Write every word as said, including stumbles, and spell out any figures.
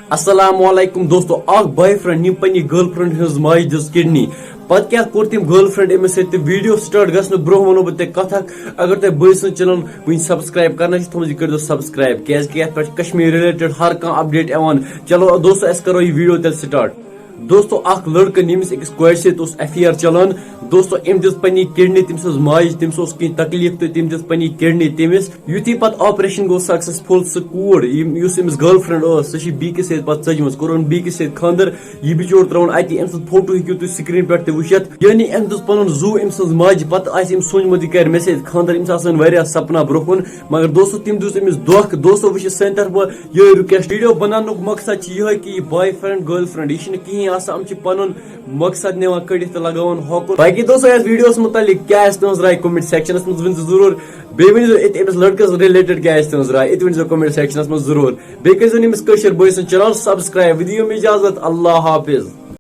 السلام علیکم دوستو، اکھ بوائے فرینڈ، یِم پننہِ گرل فرینڈ ہٕنٛز ماجہِ دِژ کڈنی۔ پتہٕ کیٛاہ کوٚر تٔمۍ گرل فرینڈ أمِس سۭتۍ؟ تہٕ ویڈیو سٹارٹ گژھنہٕ برونٛہہ ونو بہٕ تۄہہِ کتھ اکھ۔ اگر تۄہہِ بٲے سٕنٛز چینل وٕنہِ سبسکرائب کرنہٕ چھِ تھٲومٕژ، یہِ کٔرۍزیو سبسکرائب، کیازِ کہِ یتھ پٮ۪ٹھ چھِ کشمیر ریلیٹڈ ہر کانٛہہ اپڈیٹ یِوان۔ چلو دوستو، أسۍ کرو یہِ ویڈیو تیٚلہِ سٹارٹ۔ دوستو، اکھ لڑکہٕ، ییٚمِس أکِس کورِ سۭتۍ اوس افیئر چلان۔ دوستو، أمۍ دِژ پننہِ کڈنی تٔمۍ سٕنٛز ماجہِ، تٔمِس اوس کینٛہہ تکلیف تہٕ تٔمۍ دِژ پننہِ کڈنی تٔمِس۔ یُتھُے پتہٕ آپریشن گوٚو سکسیسفل، سُہ کوٗر، یِم، یُس أمِس گرل فرینڈ ٲس، سۄ چھِ بیٚکِس سۭتۍ پتہٕ ژٔجمٕژ، کوٚرُن بیٚکِس سۭتۍ خانٛدر۔ یہِ بِچور ترٛاوُن اَتی، أمۍ سُنٛد فوٹو ہیٚکِو تُہۍ سکریٖن پٮ۪ٹھ تہِ وٕچھِتھ۔ یعنی أمۍ دِژ پنُن زُو أمۍ سٕنٛز ماجہِ، پتہٕ آسہِ أمۍ سوٗنٛچمُت، یہِ کرِ مےٚ سۭتۍ خانٛدر۔ أمِس آسن واریاہ سپنا برونٛہہ کُن، مگر دوستو، تٔمۍ دیُت أمِس دھوکہٕ۔ دوستو، وٕچھِو سانہِ طرفہٕ یِہوٚے رِکویسٹ۔ ویڈیو بناونُک مقصد چھُ یِہوٚے کہِ یہِ بوائے فرینڈ، گرل فرینڈ، یہِ چھُنہٕ کِہیٖنۍ آسان، یِم چھِ پنُن مقصد نِوان کٔڑِتھ تہٕ لگاوان ہوکُن۔ باقی دوستو، یتھ ویڈیوس متعلق کیٛاہ آسہِ تُہٕنٛز راے؟ کمنٹ سیکشنس منٛز ؤنۍ زیو ضروٗر۔ بیٚیہِ ؤنۍ زیو أتھۍ أمِس لڑکس رِلیٹڈ کیٛاہ آسہِ تُہٕنٛز راے، أتھۍ ؤنۍ زیو کمنٹ سیکشنس منٛز ضروٗر۔ بیٚیہِ کٔرۍ زیو أمِس کٲشِر بٲے سٕنٛز چینل سبسکرائب۔ وۄنۍ دِیِو مےٚ اجازت، اللہ حافظ۔